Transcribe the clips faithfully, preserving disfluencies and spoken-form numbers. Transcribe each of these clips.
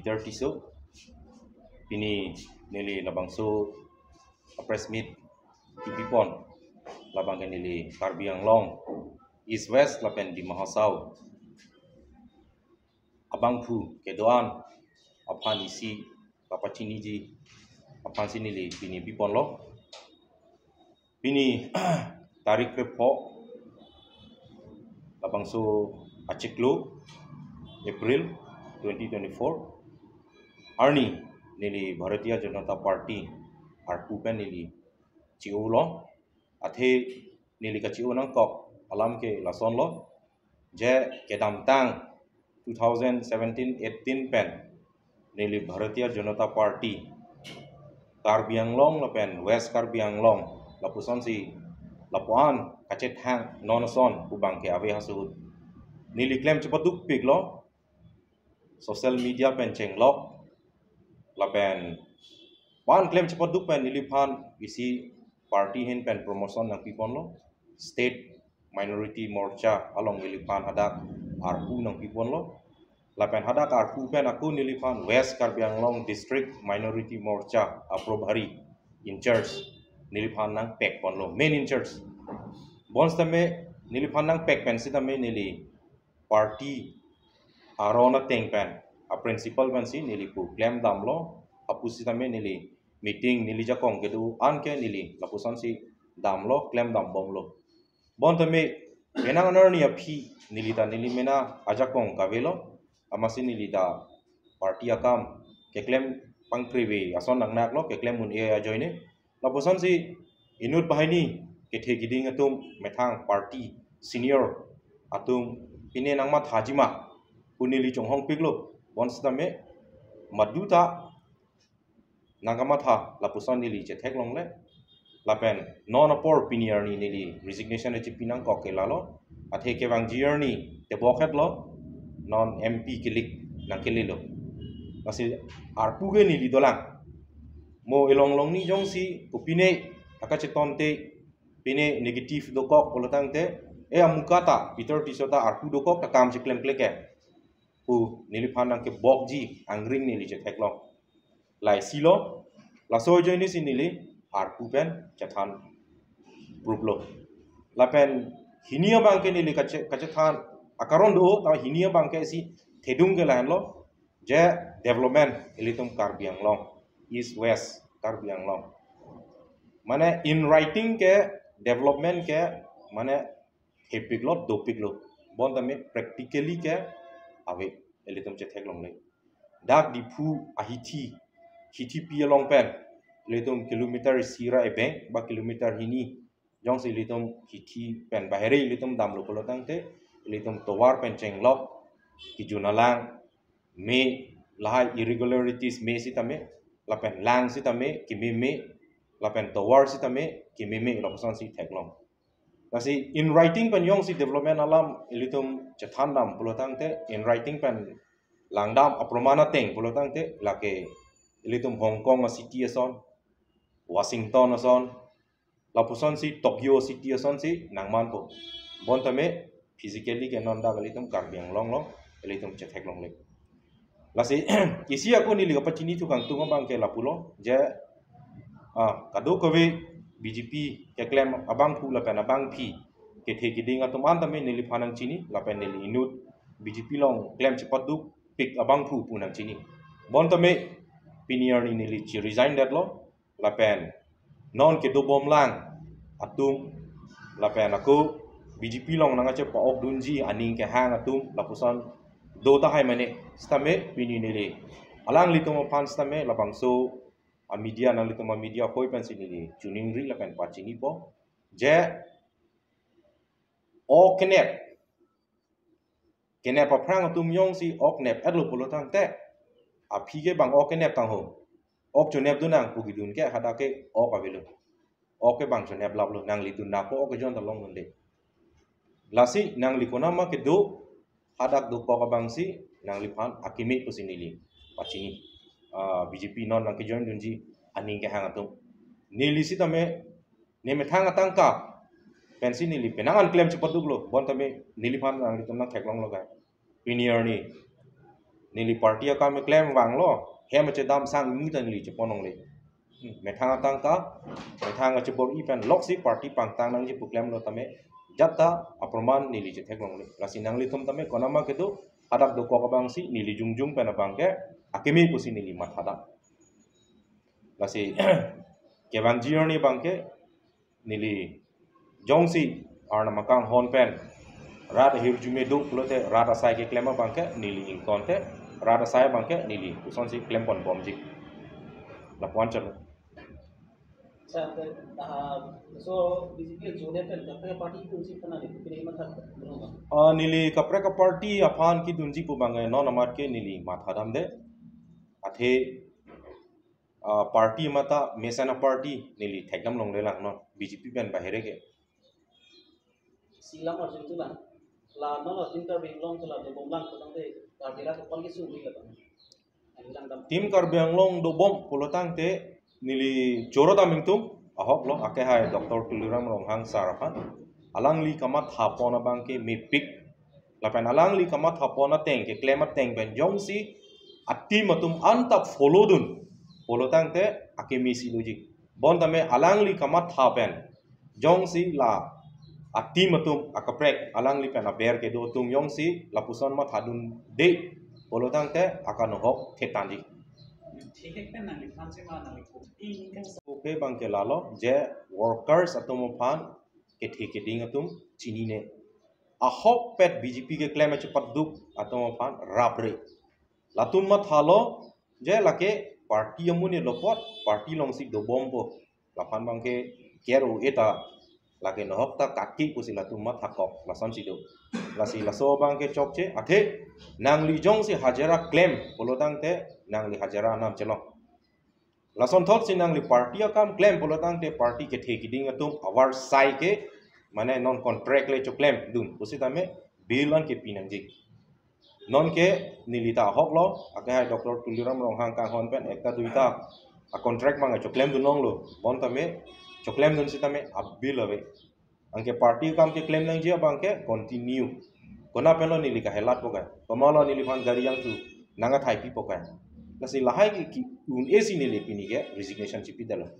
Peter Tisso, pini neli labangso a press meet kipipon, labang ke neli Karbi Anglong East West lapen Dima Hasao abangphu kedo-an aphan isi kapachiniji aphansi neli pini piponlo. Pini tarik krepho labangso achiklo April twenty twenty-four arni neli Bharatiya Janata Party arpu pen neli chi-olo. Athe neli kachi-o nangkok alam ke lasonlo, je kedamtang two thousand seventeen eighteen pen neli Bharatiya Janata Party Karbi Anglong lapen West Karbi Anglong lapusonsi lapuan kachethang non ason pu abang ke ave ha suhut. Neli klem chepadukpiklo, social media pen chenglok lapen ban klem chepaduk pen neliphan isi party ahin pen promotion nangpiponlo, State Minority Morcha along neliphan hadak arpu nangpiponlo. Lapen hadak arpu pen ako neliphan West Karbi Anglong District Minority Morcha aprobhari in charge neliphan nangpekponlo, main in charge. Bonsitame neliphan nangpek pen sitame neli party aron ateng pen a principle pensi neli pu klem damlo, apusitame neli meeting neli jakong kedo-an ke neli lapusonsi damlo, klem dambomlo. Bonsitame penang anerni aphi neli ta neli mena ajakong kavelo, amatsi neli ta party akam keklem pangkrevi ason nangnaklo, keklem un-e ajoine. Lapusonsi inut banghini kethe kiding atum methang party senior atum pine nangmathajima pu neli chonghongpiklo. Bonsitame maduta nangkamatha lapuson neli chetheklongle. Lapen non apor pini arni neli resignation chepi nangkok ke lalo. Athe kevangji arni tebokhetlo, non M P kelik nangkelelo. Lasi arpu ke neli dolang. Mo elong longni jongsi kopine akachetonte pine negative dokok pulotangte, e amuka ta Peter Tisso ta arpu dokok ta kam cheklemkle ke pu neliphan nangkebokji angring neli chetheklong. Laisilo, laso ajoinesi neli arpu pen chethan pruplo. Lapen hini abang ke neli kache-, kachethan akaron do, ta hini abang ke isi thedung ke lahenlo, je development ilitum Karbi Anglong, East West Karbi Anglong. Mane in writing ke development ke mane hepiklo, dopiklo. Bonsitame practically ke ave, ilitum chetheklongle. Dak Diphu ahithi, hithi pi along pen ilitum kilometer isi ra ebeng ba kilometer hini jongsi ilitum hithi pen bahere ilitum damlo pulotangte, ilitum tovar pen chenglok, kijun alang me, lahai irregularities me sitame, lapen lang sitame kimeme, lapen tovar sitame kimeme, lapusonsi theklong. Lasi in writing pen jongsi development alam ilitum chethan dam pulotangte, in writing pen langdam aproman ateng pulotangte, lake ilitum Hong Kong a city ason, Washington ason, lapusonsi Tokyo city asonsi nangmanpo. Bonsitame physically ke non dak ilitum Karbi Anglong along ilitum chetheklongle. Lasi isi ako neli kapachini thu kangtung abang ke lapulo, je, ah, kadokave B J P keklem abangphu lapen abangphi kethe kiding atum an tame neliphan nangchini, lapen neli inut B J P along klem chepadukpik abangphu pu nangchini. Bonsitame pini arni neli chi-resign detlo, lapen non kedobomlang atum, lapen ako B J P along nangkachepa-okdunji aning kehang atum lapuson do tahai mane, sitame pini neli alanglitum aphan sitame labangso a media, nanglitum a media hoi pensi neli choningri lapen pachinipo, je ok kenep, kenep aphrang atum jongsi ok nep-etlo pulotangte, aphi ke bang ok kenep tangho, ok chonepdun nang pu kidun ke hadak ke ok avelo. Ok ke bang choneplaplo, nangli dun nangpo ok ke jon ta longdunde. Lasi nangli konatma kedo, hadak dokok abangsi nangliphan akeme pusi neli pachini. Ah, B J P non nangkejoindunji aning kehang atum. Neli sitame ne methang atangka pensi neli penang an klem chepaduklo, bonsitame neliphan nanglitum nangtheklonglo kai. Pini arni Neli party akam keklem vanglo, hem chedam sang ini ta neli chepon longle. Hmm, methang atangka, methang chebor-i pen loksi party pangtang nangji pu klemlo tame, jat ta aproman neli chethek longle. Lasi nanglitum tame konama kedo, hadak dokok abangsi neli jongjong pen abangke akimi pusi neli mathadam. Lasi kevangji arni abangke neli jongsi Arnam akanghon pen rat ahirjume do pulote rat asai keklem abangke neli ingtonte rat asai abangke neli kosonsi klempon bomji. Lapuan chalo. Sir, ah, so B J P jone pen kaprek party kidunji pen neli pini matha belum, bang? Ah, neli kaprek party aphan kidunji pu abangke non amat ke neli mathadamde. Athe, ah, party mata mesen aparty neli thekdam longlelang non B J P pen bahere ke. Silam arjun tulang. La non la Team Karbi Anglong tula dobomlang tangte la dera ko pon ke suri la, bang. Team Karbi Anglong dobom pulo tangte neli choro dam ingtung ahok lo, akehai Doctor Tuliram Ronghang sir aphan. Alangli kamathapon abangke mepik. Lapen alangli kamathapon ateng keklem ateng pen jongsi a-team atum anta follow dun pulo tangte akimi si doji. Bonta me alangli kamatha pen jongsi la a-team atum akaprek alangli pen aber kedo atum jongsi lapuson mathadunde pulo tangte akanohok thetanji. Thik pen nangliphan sema nangli ko. Oke, abangke lalo je workers atum aphan kethe keding atum chinine. Ahokpet B J P keklem achepaduk atum aphan rapre. Latum mathalo je lake party amonit lo apot party alongsi dobompo. Laphan abangke care-o-e ta lake nohok ta kaki pusi latum mathakok lasonsi do. Lasi laso abangke chokche, athe nangli jongsi hajira klem pulo tangte nangli hajira anam chelong. Lasonthotsi nangli party akam klem pulo tangte party kethe keding atum avarsai ke mane non contract le choklemdun pusitame bill an kepi nangji. Nonke neli ta ahok lo, akehai Doctor Tuliram Ronghang kanghon pen ekta duita a-contract abang choklemdun longlo. Bonta me choklemdun sitame a-bill ave. Anke party akam keklem nangji abangke continue. Kona pen lo neli kahelat pokai. Komat lo neliphan gari jangthu nang athai pi pokai. Lasi lahai ke ki-un-e si neli pini ke resignation chipidetlo.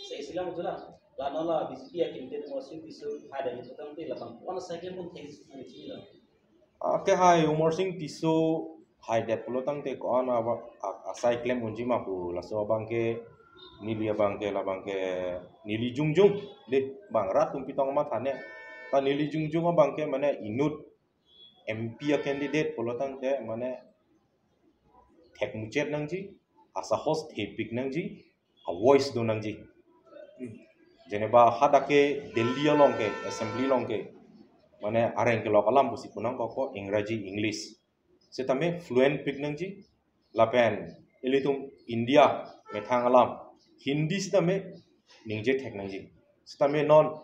Sir, silam tulang. La non la B J P a-candidate Umarsing Tisso haidet pulo tangte labang ko-an asai klem pon theng si nangli chini lo? Akehai Umarsing Tisso haidet pulo tangte ko-an aba-, a-, asai klem unji ma pu laso abangke neli abangke labangke neli jongjong de, bang rat atum pitong mathane. Ta neli jongjong abangke mane inut M P a-candidate pulo tangte mane thekmuchet nangji, asahos thepik nangji, a-voice do nangji. Jeneba hadak ke Delhi along ke, assembly along ke, mane areng kelok alam pusi punangkok ko Ingraji, English. Sitame fluent pik nangji, lapen ilitum India methang alam, Hindi sitame ningje thek nangji. Sitame non,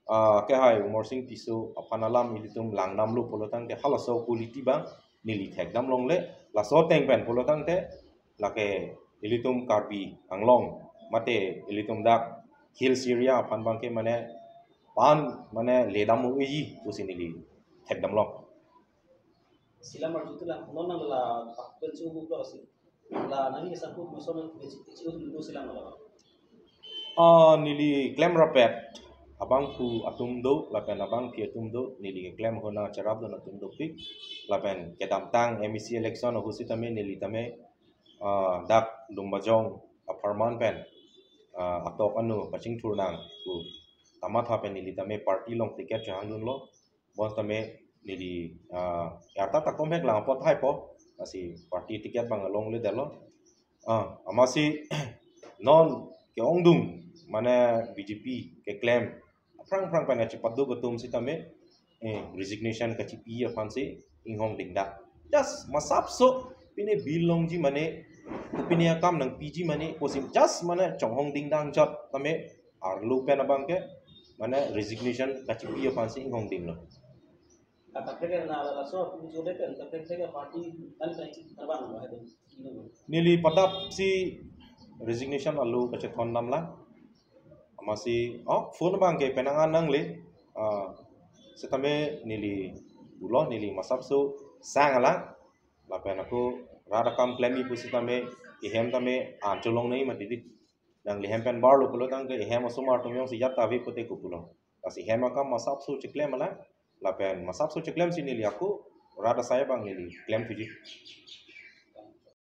ah, akehai Umarsing Tisso aphan alam ilitum langdamlo pulo tangte halaso quality abang neli thekdam longle, laso ateng pen pulo tangte lake ilitum Karbi Anglong mate ilitum dak hills area aphan abangke mane pan mane ledam-o-eji pusi neli thekdam long. Silam arju tulang, non nang la pak pencu bu lo si. La nangli kesangkut muson nang kecil kecil dulu silam lo. Ah, neli klem rapet abangphu atum do, lapen abangpi atum do, neli keklem ahut nangcherapdun atum dopik, lapen kedamtang M A C election ahut sitame neli tame, ah, dak Lumbajong apharman pen, ah, atok anu pachingthur nang pu kamatha pen neli tame party along ticket chehangdunlo. Bonsitame neli, ah, arta ta komhek lang apot haipo, lasi party ticket abang alongledetlo. Ah, amatsi non ke-ongdung mane B J P keklem aphrang aphrang pen kachepaduk atum sitame, eh, resignation kachipi aphansi inghong dingdak. Just masapso pine bill longji mane, pine akam nangpiji mane, kosim just mane chonghong dingdang jot tame arlo pen abangke mane resignation kachipi aphansi inghong dinglo. Kaprek na laso pu jole pen kaprek ke party kan kan terbang lo hadu. Neli padap si resignation alo kachethon damlang. Amatsi, oh, phone abangke penang an nangle. Ah, sitame neli pulo neli masapso sang alang. Lapen ako rat akam klemji pusitame, ehem tame an cholong nangji mati di. Nangli hem pen barlo pulo tangte ehem asomar atum jongsi jat ta ave pute kopi pulo. Lasi hem akam masapso cheklem alam, lapen masapso cheklem si neli ako rat asai abang neli klem thuji.